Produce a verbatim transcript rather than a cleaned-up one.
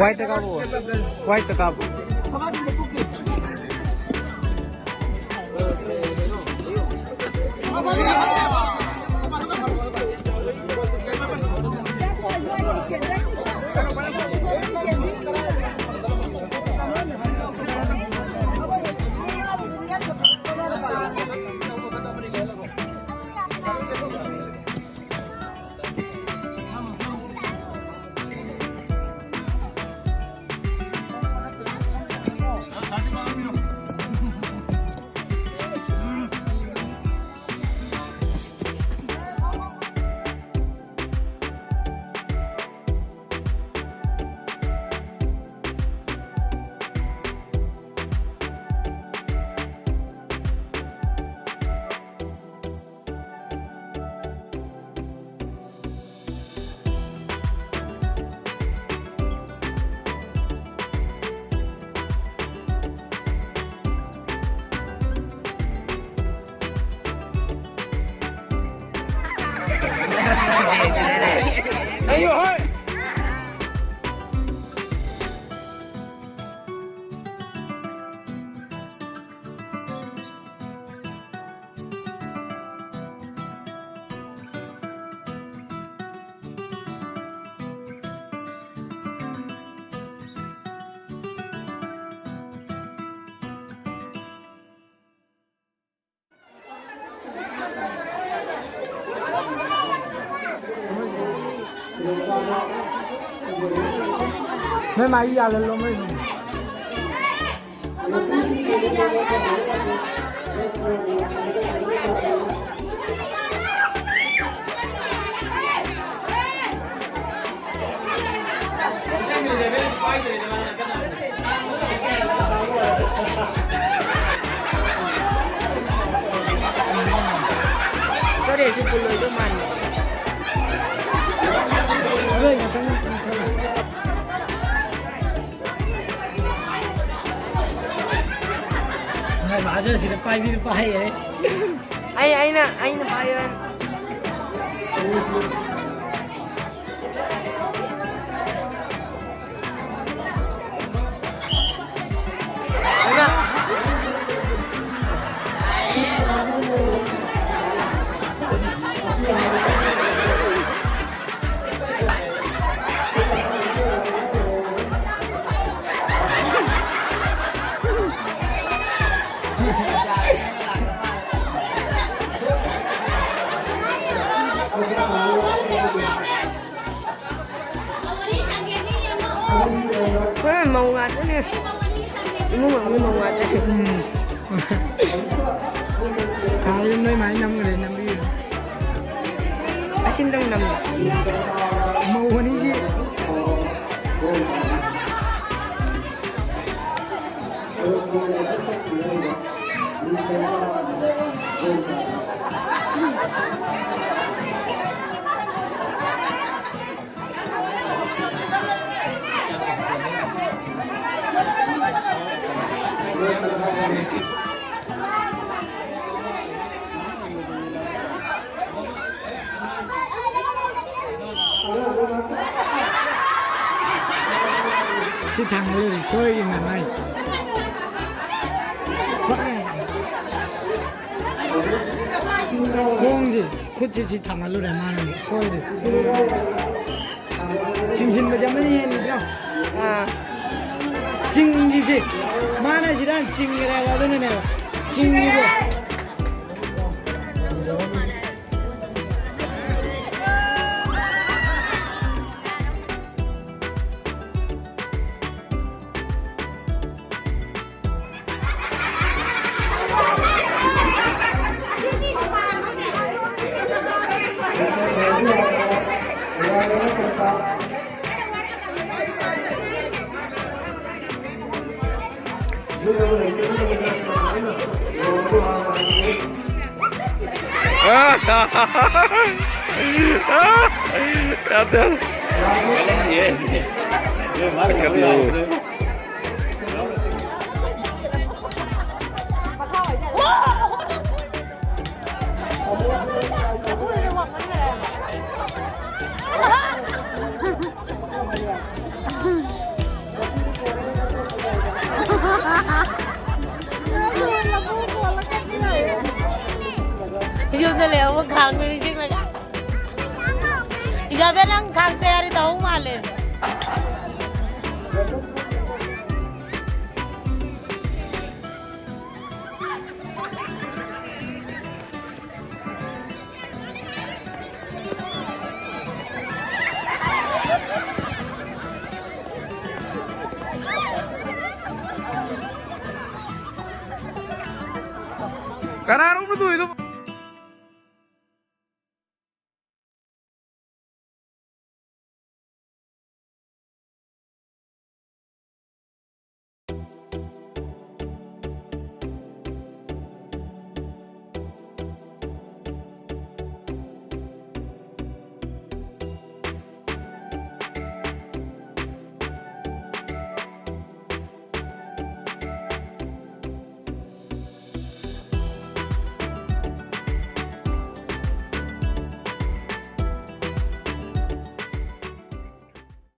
White ꯇ ꯀꯥꯞꯄꯨ꯫ White ꯇ ꯀꯥꯞꯄꯨ꯫ ꯅꯣꯏ ꯃꯥꯒꯤ ꯌꯥꯜꯍꯜꯂꯣ ꯃꯣꯏ꯫ ꯆꯔꯦꯠꯁꯨ ꯄꯨꯜꯂꯣꯏꯗꯧ ꯃꯥꯟꯕ꯫ ꯃꯥꯁꯦ ꯁꯤꯗ ꯄꯥꯏꯕꯤꯗ ꯄꯥꯏꯌꯦ꯫ ꯑꯩ ꯑꯩꯅ ꯑꯩꯅ ꯄꯥꯏꯕ꯫ ꯍꯣꯏ, ꯃꯧ ꯉꯥꯛꯇꯅꯦ꯫ ꯏꯃꯨꯡ ꯃꯅꯨꯡ ꯃꯧ ꯉꯥꯛꯇꯅꯦ꯫ ꯎꯝ꯫ ꯀꯥꯗ ꯅꯣꯏ ꯃꯥꯏ ꯅꯝꯈ꯭ꯔꯦ, ꯅꯝꯕꯤꯌꯨ꯫ ꯑꯁꯤꯝꯗꯪ ꯅꯝꯃꯦ꯫ ꯃꯧ ꯑꯅꯤꯒꯤ꯫ ꯁꯤ ꯊꯥꯡꯒꯠꯂꯨꯔꯤ ꯁꯣꯏꯒꯤ ꯃꯃꯥꯏ꯫ ꯈꯣꯡꯁꯦ, ꯈꯨꯠꯁꯦ ꯁꯤ ꯊꯥꯡꯒꯠꯂꯨꯔꯦ ꯃꯥꯅ ꯁꯣꯏꯔꯦ꯫ ꯆꯤꯡꯁꯤꯟꯕꯁꯦ ꯑꯃꯅ ꯍꯦꯟꯕꯤꯗ꯭ꯔꯣ? ꯑꯥ꯫ ꯆꯤꯡꯒꯤꯁꯦ ꯃꯥꯅ ꯁꯤꯗ ꯆꯤꯡꯈ꯭ꯔꯦꯕ, ꯑꯗꯨꯅꯅꯦꯕ ꯆꯤꯡꯒꯤꯁꯦ꯫ ꯌꯥꯗꯦ꯫ ꯌꯨꯝꯗ ꯂꯩꯍꯧꯕ ꯈꯥꯡꯗꯣ ꯅꯤꯡꯁꯤꯡꯂꯒ꯫ ꯏꯖꯥꯕꯦꯜ, ꯅꯪ ꯈꯥꯡ ꯇꯌꯥꯔꯤ ꯇꯧꯍꯧ ꯃꯥꯜꯂꯦ꯫ ꯀꯅꯥꯅꯣ ꯇꯧꯔꯤꯗꯨꯕꯣ?